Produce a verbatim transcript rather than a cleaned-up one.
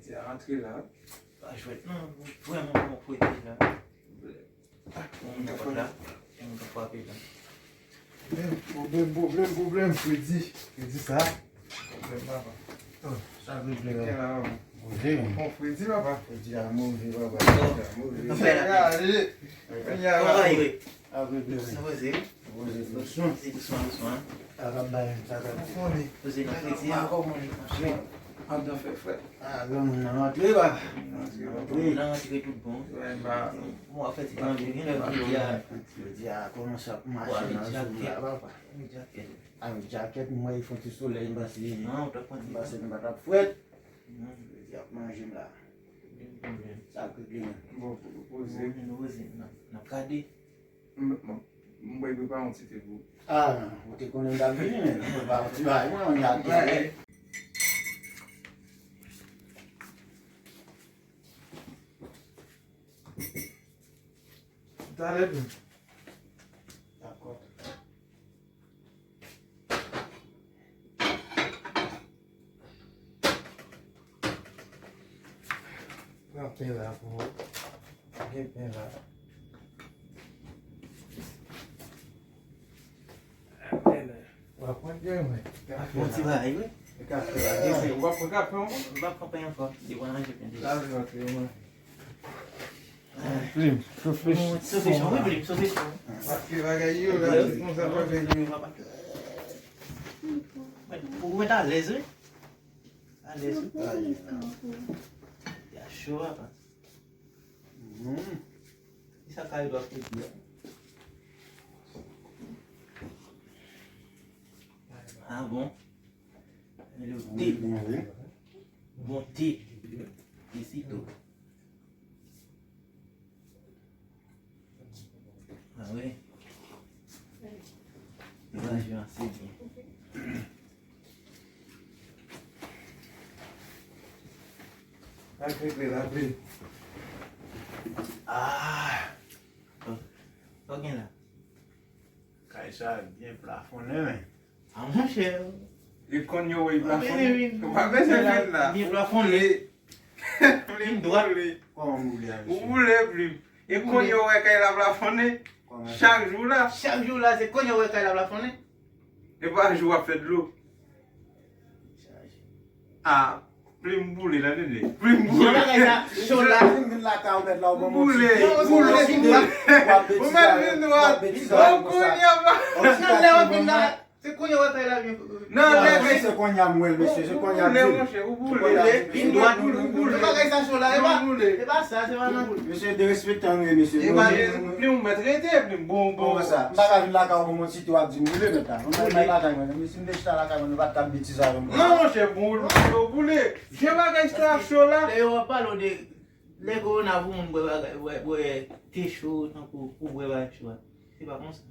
Antre la. Pa jwèt non, vrèman bon fredi la. Bon, mwen kapab la. Mwen kapab frape la. Pwoblèm, pwoblèm, pwoblèm, pwoblèm, fredi. Fredi sa. Pwoblèm, papa. Oh, sa regle la. Gen la, papa. Move. Bon, fredi, papa. Fredi a move, papa. Fredi a move. Sa gade. Kounya la. Kòman w ye? Sa regle, wi. Sa poze, wi. Poze dousman. Poze dousman, dousman. Sa k ap bay, sa k ap fè. Poze nan fredi a. Kòman li mache? Andan fè frèt. Ah, granmoun nan rantre, papa. Rantre, papa. Rantre. Nan rantre tout bon. Bon, w ap fè ti manje, gen lè fredi a. Fredi a kòmanse ap mache nan jou la, papa. Avèk djakèt. Avèk djakèt, mwen, fon ti solèy, m panse. Non, ou t ap pran ti. M panse m pa t ap frèt. Fredi ap manje m la. Sa k regle menm? Bon, poze. Poze, n ap, n ap gade. M, m, m prepare yon ti te pou ou. Ah, non, ou te konnen m t ap vini, men. Prepare yon ti bagay, mwen, on y a. Talè, byen. Dakò. Pran pen la pou ou. Gen pen la. W ap pran pen, wi. W ap pran ti bagay, wi. Kafe la. Gen pen. W ap pran kafe ankò? M p ap pran pen ankò. Depi w manje pen deja. Lavi antre, wi. Plim, sofe. Sofe chan, wi, Plim, sofe chan. Paske bagay yo la, se konsa bagay yo. Ou mèt alèz, wi. Alèz, wi. Ya cho, papa. Ki sa Kayou ap te di a? Ah bon? Mete yon te. Bon te. Isi tou. Ah wi. Melaje ase byen. Ak regle la, Plim. Ah. Sa w gen la? Kay sa byen plafonnen, men. A monchè. Li konn yo wè plafonnen. Ou pa bezwen vin la. Byen plafonnen. Plim, boule. Kòman boule a, mesye? Ou boule, Plim. E konn yo wè kay la plafonnen. Chak jou la. Chak jou la, se konn yo wè kay la plafonnen. E pa jou w ap fè dlo. Ah, Plim boule la, tande. Plim boule. Jan bagay sa cho la. Vin lakay ou mèt la, ou ban m yon ti. Boule, boule, boule. Ou mèt vin dwat. Bon, kounye a la. Nan lè w vin la, se kounye w wè kay la vin. Nan lè se kounye a m wè l, mesye, se kounye a m di l. Ou boule, monchè, ou boule. Vin dwat, ou boule. Jan bagay sa cho la, e pa, e pa sa, se pa nan. Mesye, derespektan nou ye, mesye. E pa, Plim ou mèt rete, Plim, bon, bon. Kòman sa? M pa ka vin lakay ou ban m yon ti te w ap di m boule, mèt la. Mwen mèt lakay mwen, men si m te chita lakay mwen, nou pa t ka ap betize avè m konsa. Non, monchè, bon, ou boule, ou boule. Jan bagay sa cho la. Lè yo ap pale w de, lè kowona pou moun bwè bagay, bwè, bwè te cho, tankou pou bwè bagay cho a. Se pa konsa.